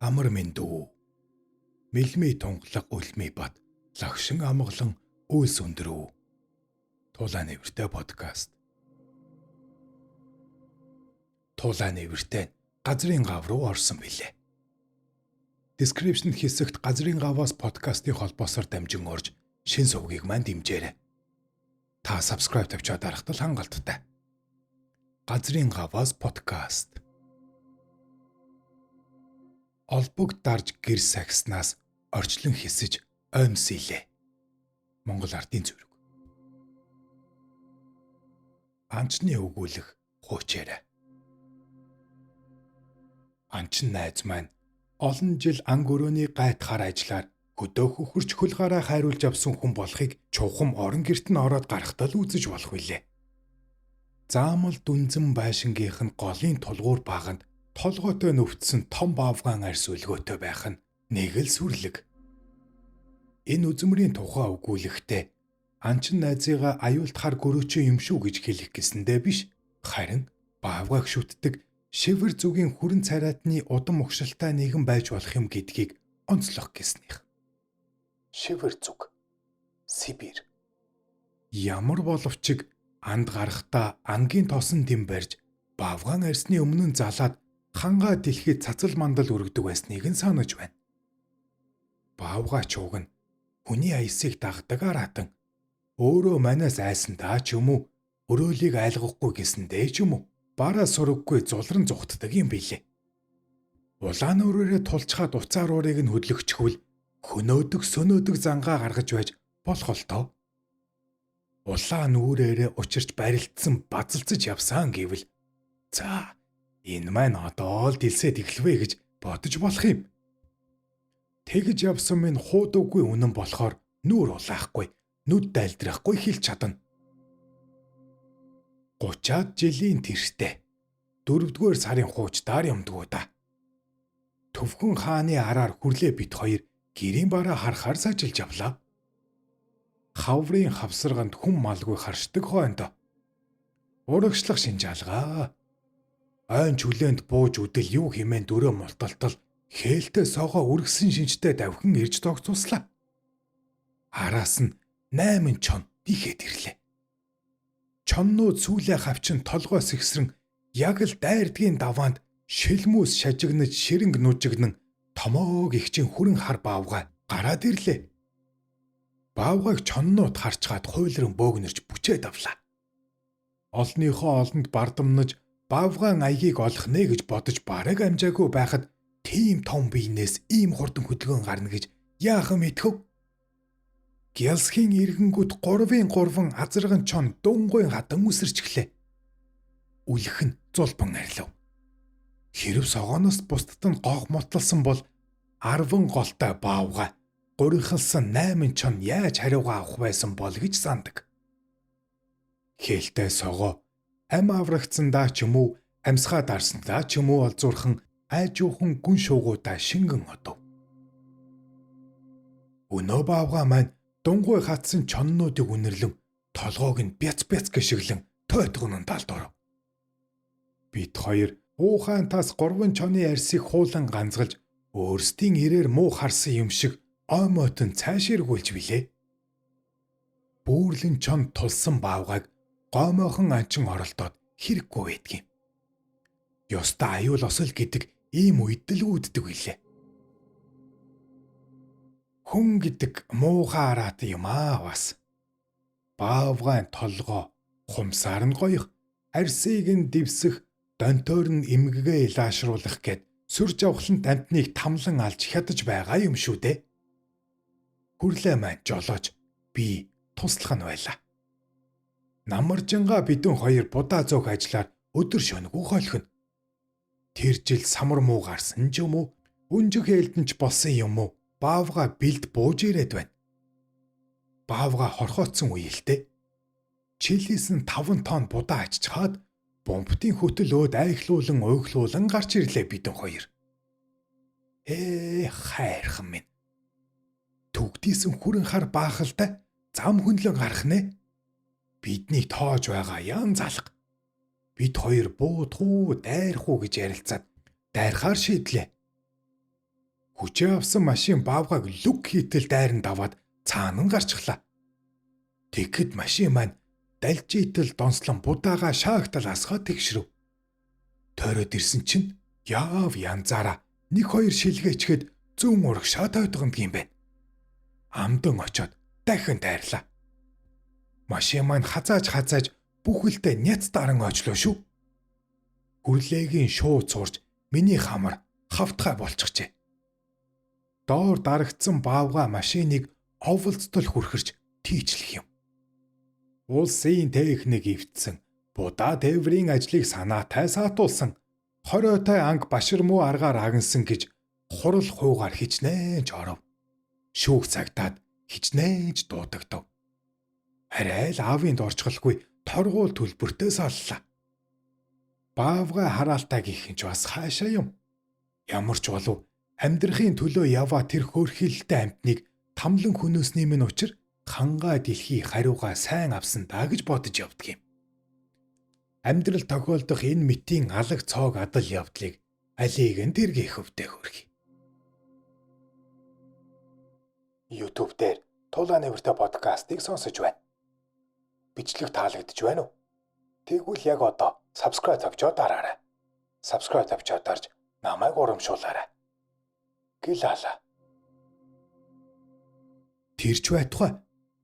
Амар мэндүү. Мэлмий тунгалаг үлмий бат лагшин амгалан үйлс өндөрөө. Тулаан нээвэртэй подкаст. Тулаан нээвэртэй газрын гав руу орсон билээ. Description хэсэгт газрын гаваас подкастын холбоосоор дамжин орж шин сувгийг маань дэмжээрэй. Та subscribe тавьчаад дарахтал хангалттай. Газрын гаваас подкаст. Олбог дарж гэр сагснаас орчлон хисэж оймсийлээ. Монгол ардын зүрэг. Анчны өгүүлэх хуучаарай. Анчин найз маань олон жил ан өрөөний гайтхаар ажиллаар хөдөө хөхөрч хөл гараа хайруулж авсан хүн болохыг чухам орон герт нь ороод гарахтаа л үзэж болох билээ. Заамал дүнзэн байшингийнх нь голын тулгуур баганд толгойтой нүвтсэн том баавгаан арьс өлгөөтэй байх нь нэг л сүрлэг. Энэ үзмрийн тухай өгүүлэхдээ анчин найзыгаа аюултахаар гөрөөчөө юм шүү гэж хэлэх гэсэндээ биш, харин баавгааг шүтдэг шивэр зүгийн хүрэн царайтны удам угшилтай нэгэн байж болох юм гэдгийг онцлох гэснийх. Шивэр зүг. Сибирь. Ямар боловч анд гарахдаа ангийн тосон дэм барьж баавгаан арьсны өмнө нь залаад хангаа дэлхийд цацал мандал өргөдөг байсныг нь санаж байна. Баавгай чууг нь хүний аясыг дагдаг араатан өөрөө манаас айсан даа ч юм уу, өрөөлийг айлгахгүй гэсэндээ ч юм уу, бараа сураггүй зулран зүхтдэг юм билээ. Улаан өрөөрээ тулчхаад уцаар уурыг нь хөдлөгчхүүл хөнөөдөг сөнөөдөг зангаа гаргаж байж болох л тоо. Улаан үүрээрээ учирч барилдсан базалцаж явсан гэвэл за энэ маань одоо л дэлсээд эхлэвэ гэж бодож болох юм. Тэгж явсан минь хуудуугүй үнэн болохоор нүүр улаахгүй, нүд дайлдрахгүй хэлж чадна. 30-аад жилийн тэртээ 4-р сарын хуучдаар юмдгуу да. Төвхөн хааны араар хүрлээ бит хоёр гэрийн бараа харахаар сажилж явлаа. Хаврын хавсарганд хүн малгүй харшдаг хойнд. Урагшлах шинж алгаа. Ойн чүлээнд бууж үдэл юу хэмээн дөрөө мулталтал хээлтэй соогоо үргэсэн шинжтэй давхин ирж тогтцуулслаа. Араас нь 8 чон дихэд ирлээ. Чоннууд сүүлээ хавчин толгой сэгсрэн яг л дайрдгийн даваанд шилмүүс шажигнаж ширэнг нүжигнэн томоог ихчин хүрэн хар баавгай гараад ирлээ. Баавгайг чоннууд харчгаад хуйлран бөөгнөрч бүчээд авлаа. Олныхоо олонд бардамнаж баавгаан аягийг олох нэ гэж бодож бараг амжаагүй байхад тийм том биенээс ийм хурдан хөдөлгөөн гарна гэж яахан мэдхэв. Гялсхийн иргэнгүүд 3-ын 3 азарган чон дунгуйн хадан үсэрчглээ. Үлэх нь зулбан арилав. Хэрв согооноос бусдад нь гоох мутлалсан бол 10 голтой баавгай гуринхалсан 8 чон яаж хариугаа авах байсан бол гэж сандаг. Хээлтэй согоо ам аврагдсан даа ч юм уу, амьсгаа дарсан даа ч юм уу олзуурхан айжуухан гүн шуугуудаа шингэн одов. Өнөө баавгай маань дунгуй хатсан чоннуудыг үнэрлэн толгойг нь бяц бяц гიშгэлэн тойтгон далд оров. Бид хоёр уухаан тас 3 чоны арьсыг хуулан ганцгалж өөрсдийн ирээр муу харсан юм шиг ой мойтон цааш эргүүлж билээ. Бүүрлэн чон тулсан баавгайг гомойхон анчин оролдоод хэрэггүй байдгийн. Ёстой аюул осол гэдэг ийм үед л үүддэг билээ. Хүн гэдэг муухай араат юм аа бас. Баавгайн толгой хумсаар нь гоёх, арсыг нь дэвсэх, донтоор нь эмгэгээ илаашруулах гэд сүр жавхлант амтныг тамлан алж хядаж байгаа юм шүү дээ. Хүрлээ маань жолоож би туслах нь байлаа. Намаржингаа бидэн хоёр будаа зөөх ажиллаар өдөр шөнөгүй холхино. Тэр жил самар муу гарсан ч юм уу, өнжих ээлдэнч болсон юм уу, баавга бэлд бууж ирээд байна. Баавга хорхоцсон үе л дээ. Чилээс нь 5 тонн будаа ачичхаад бомбтын хөтөл өөд айхлуулан уйхлуулан гарч ирлээ бидэн хоёр. Хайрхан минь. Түгдийсэн хүрэн хар баахалтай зам хөнлөн гарах нэ. Биднийг тоож байгаа ян залга. Бид хоёр буудах уу, дайрах уу гэж ярилцаад дайрахаар шийдлээ. Хүчээ авсан машин баавгайг лүг хийтэл дайран даваад цаана нь гарчглаа. Тэгэхэд машин маань далжийтал донслон будаага шаагтал асгаа тэгшрэв. Тойроод ирсэн чинь яав янзаараа нэг хоёр шилгээчгээд зүүн урагшаа тойдгонд юм байна. Амдан очоод дахин дайрлаа. Машин маань хазааж хазааж бүхэлдээ няц даран очлоо шүү. Хүрлээгийн шууд сурч миний хамар хавтгай болчихжээ. Доор дарагдсан баавгай машиныг оволцтол хүрхэрч тийчлэх юм. Улсын техник эвдсэн, будаа тээврийн ажлыг санаатай саатуулсан, хориотой анги башир муу аргаар агнсан гэж хурал хуугаар хичнээн ч оров. Шүүх цагтаад хичнээн ч дуудагдав. Арай л аавын дорчголгүй торгуул төлбөртөө саллаа. Баавгай хараалтай гэх юм ч бас хаашаа юм. Ямар ч болов амьдрахын төлөө яваа тэр хөөрхийлэлтэй амьтныг тамлан хөнөөсний минь учир хангаа дэлхий хариугаа сайн авсан даа гэж бодож явдаг юм. Амьдрал тохиолдох энэ мэтийн алаг цоог адал явдлыг алийг нь тэргийх өвдөө хөрхий. YouTube дээр Тулаан нэртэй подкастыг сонсож байна. Бичлэг таалагдж байна уу? Тэгвэл яг одоо subscribe тавьчаад дараарай. Subscribe тавьчаад дарж намайг урамшуулаарай. Гэлаала. Тэр ч байтугай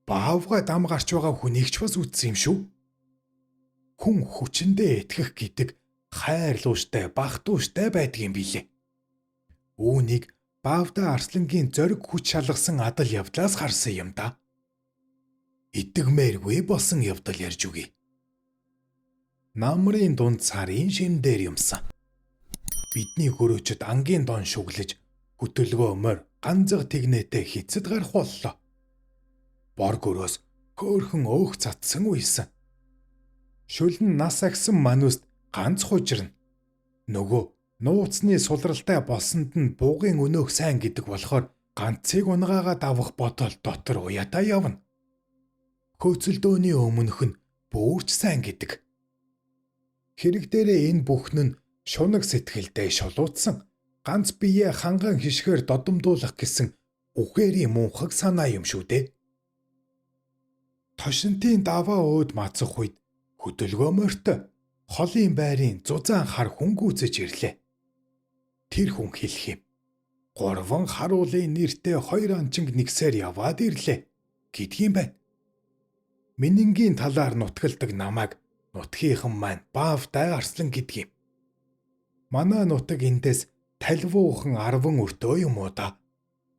баавгай дам гарч байгаа хүнийг ч бас үтсэн юм шүү. Хүн хүчэндээ итгэх гэдэг хайрлууштай, багтууштай байдаг юм билээ. Үүнийг Баавда Арслангийн зориг хүч шалгасан адал явдлаас харсан юм да. Итгэмээргүй болсон явдал ярьж өгье. Намрын дунд сарын шим дээр юмсан. Бидний хөрөөчд ангийн дон шүглэж хөтөлгөө морь ганцаг тэгнэтэй хицэд гарах боллоо. Бор гөрөөс хөөхөн өөх цатсан уйсан. Шүлэн нас агсан мануст ганц хужирна. Нөгөө нууцны сулралтай болсонд нь буугын өнөөх сайн гэдэг болохоор ганцыг унгаагаа давах бодол дотор уяатаа явна. Хөөцөлдөөний өмнөх нь бүүрч сайн гэдэг. Хэрэг дээрээ энэ бүхэн нь шунаг сэтгэлдээ шулуутсан ганц биеэ ханган хишгээр додомдуулах гэсэн үхээрийн мунхаг санаа юм шүү дээ. Тошинтын даваа өөд мацах үед хөдөлгөө морьтой холын байрын зузаан хар хүн гүйцэж ирлээ. Тэр хүн хэлэх юм. Гурван харуулын нэртэй хоёр анчинг нэгсээр яваад ирлээ гэдгийм байна. Минингийн талаар нутгалдаг намайг нутгийнхан маань Баавдай Арслан гэдгийм. Манай нутаг эндээс талвуухан 10 өртөө юм уу да.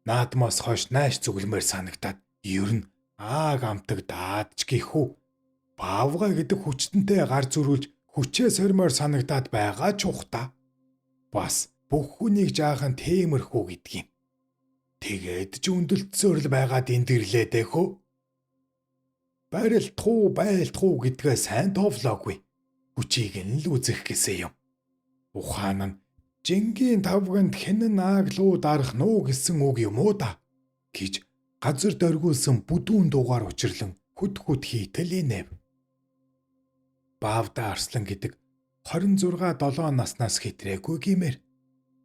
Наадмаас хойш нааш зүгэлмээр санагдаад ер нь ааг амтагдаад ч гихүү. Баавгай гэдэг хүчтэнтэй гар зүрүүлж хүчээ сормоор санагдаад байгаа ч ухта. Бас бүх хүнийг жаахан тиймэрхүү гэдгийм. Тэгээд ч өндөрлөцсөөр л байгаад энд ирлээ дэхөө. Барилдах уу, байлдах уу гэдгээ сайн товлоогүй. Хүчийг нь л үзэх гэсэн юм. Ухаан нь жингийн тавганд хинэн ааглуу дарах нуу гэсэн үг юм уу да гэж газар дөргүүлсэн бүдүүн дуугаар учирлан хөд хөд хийтэл инэв. Баавда Арслан гэдэг 26 7 наснаас хэтрээгүй гимээр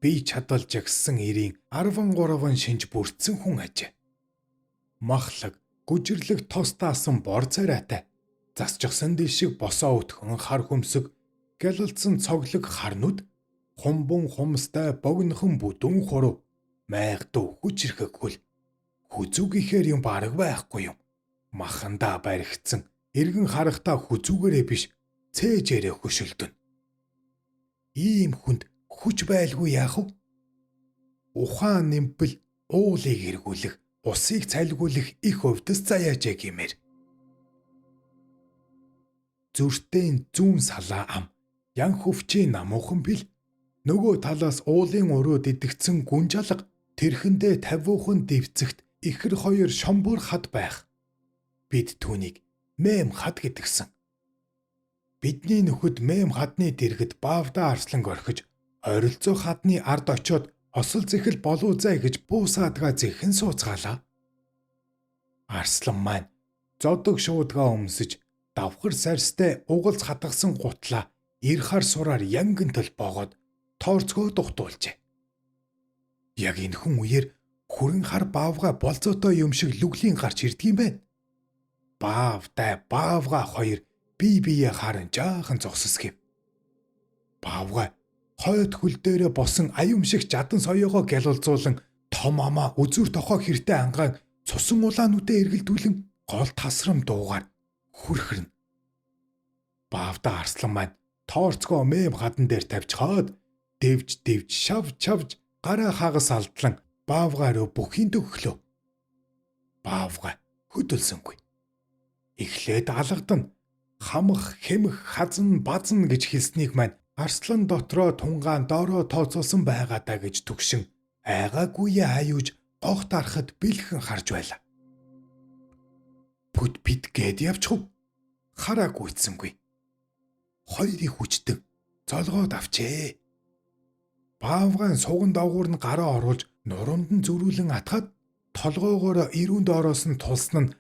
бие чадал жагссан эрийн 13 шинж бүрдсэн хүн ажээ. Махлаг, гүжирлэг тос таасан бор царайтай, засчихсан дил шиг босоо өтгөн хар хөмсөг, гялалцсан цоглог харнууд, хумбун хумстай богинохон бүдүүн хуруу, майгдуу хүчрхэг хөл. Хүзүү гэхээр юм бараг байхгүй юм. Махандаа баригдсан, эргэн харахтаа хүзүүгээрээ биш, цээжээрээ хөшөлдөнө. Ийм хүнд хүч байлгүй яах вэ? Ухаан нэмбэл уулыг эргүүлэх, усыг цайлгуулах их өвдөс заяажээ гэмээр. Зүртэн зүүн салаа ам, ян хөвчийн намуухан бил, нөгөө талаас уулын урууд идэгцэн гүнжалга, тэрхэндээ тавиухан дэвцэгт ихэр хоёр шомбор хад байх. Бид түүнийг Мэм хад гэдгсэн. Бидний нөхөд Мэм хадны дэргэд Баавда Арсланг орхиж ойролцоо хадны ард очиод осол зэхэл болов зай гэж буусаадгаа зэхэн сууцгаалаа. Арслан маань зодог шуудгаа өмсөж давхар сарстай угалц хатгасан гутлаа ир хар сураар янган төл боогод тоорцгоо духтуулжээ. Яг энэ хүн үеэр хүрэн хар баавга болзоотой юм шиг лүглийн гарч ирдэг юм байна. Баавдай баавга хоёр бие биеэ харан жаахан зогсосгэв. Баавга хойд хөл дээрээ босон аюум шиг жадан соёогоо гялалзуулан том амаа үзүр тохоо хэртэ ангаан цусан улаан нүдэ эргэлдүүлэн гол тасрам дуугаар хүрхэрнэ. Баавда арслан маань тоорцгоо мэм хадан дээр тавьчихаад дэвж дэвж шав чавж гараа хагас алдлан баавга руу бүхийн төгхлөө. Баавга хөдөлсөнгүй. Эхлээд алгадан хамах хэмэх хазан базан гэж хэлснийг маань арслан дотроо тунгаан доороо тооцоолсон байгаа даа гэж түгшин айгаагүй аюуж гох дарахад бэлхэн харж байлаа. Пүт пит гээд явчихв. Хараагүй ицсэнгүй. Хоёрыг хүчтэн золгоод авчээ. Баавгаан суган доогуур нь гараа оруулж нуруунд нь зөрүүлэн атгаад толгоогоор эрүүн доороос нь тулсан нь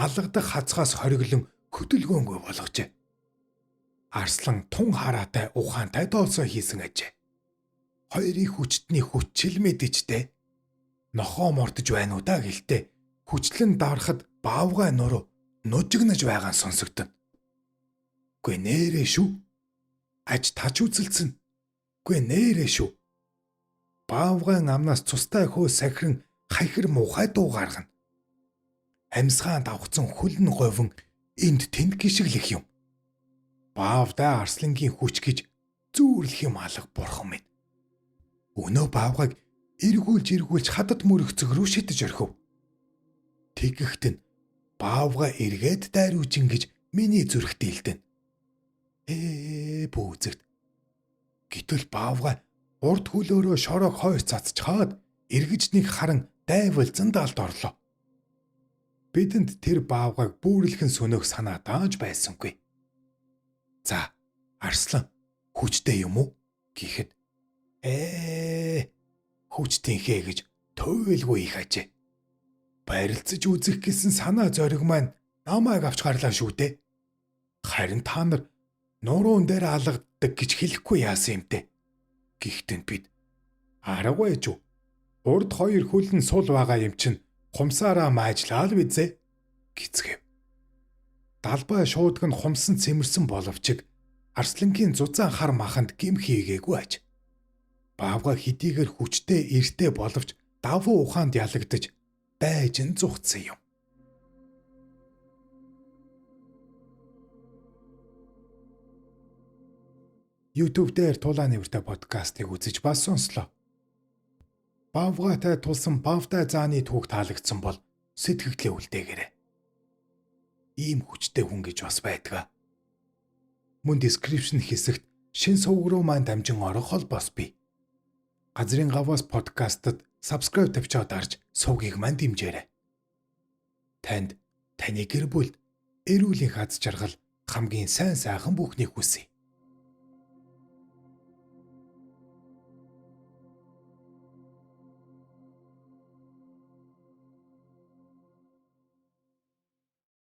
алгадах хацгаас хориглон хөдөлгөөнгүй болгожээ. Арслан тун хараатай ухаантай дооцоо хийсэн ажээ. Хоёрын хүчтний хүчил мэдээжтэй. Нохоо мордож байна уу да гэлтэй хүчлэн дарахад баавгай нуруу нужигнаж байгаа нь сонсогдоно. Үгүй нэрээ шүү. Аж таж үзэлцэн. Үгүй нэрээ шүү. Баавгайн амнаас цустай хөө сахиран хахир муухай дуу гаргана. Амьсгаан давхцсан хөлн говин энд тэнд гიშгэлэх юм. Баавдаа арслангийн хүч гэж зүүрлэх юм алга бурхан минь. Өнөө баавгайг эргүүлж эргүүлж хадад мөрөгцөг рүү шидэж орхив. Тэгэхт нь баавгай эргээд дайрүүжин гэж миний зүрх дийлдэн. Ээ бүүзэгт. Гэтэл баавгай урд хөлөөрөө шороог хойш цацчихад эргэж нэг харан дайвалзан далд орлоо. Бидэнд тэр баавгайг бүүрлэхэн сөнөөх санаа дааж байсангүй. За, Арслан хүчтэй юм уу гэхэд хүчтэнхээ гэж туйлгүй их ажээ. Барилцаж үзэх гэсэн санаа зориг маань намайг авч гарлаа шүү дээ. Харин та нар нуруун дээр алгаддаг гэж хэлэхгүй яасан юм те. Гэхдээ бид аргагүй ч урд хоёр хөл нь сул байгаа юм чинь хумсаараа маажлаа л визээ гисгэв. Далбай шуудаг нь хумсан цэмэрсэн боловч Арслангийн зузаан хар маханд гим хийгээгүй аж. Баавга хэдийгээр хүчтэй эртэй боловч давуу ухаанд ялагдаж дайжин зүхтсэн юм. YouTube дээр Тулааны үртэй подкастыг үзэж бас сонслоо. Баавгатай тулсан баавтай зааны түүх таалагдсан бол сэтгэгдлээ үлдээгээрэй. Ийм хүчтэй хүн гэж бас байдаг. Мөн description хэсэгт шин сувг руу маань дамжин орох холбоос бий. Газрын гаваас подкастт subscribe тавьчаа дарж сувгийг маань дэмжээрэй. Танд таны гэр бүлд эрүүлийн хаз жаргал хамгийн сайн сайхан бүхнийг хүсье.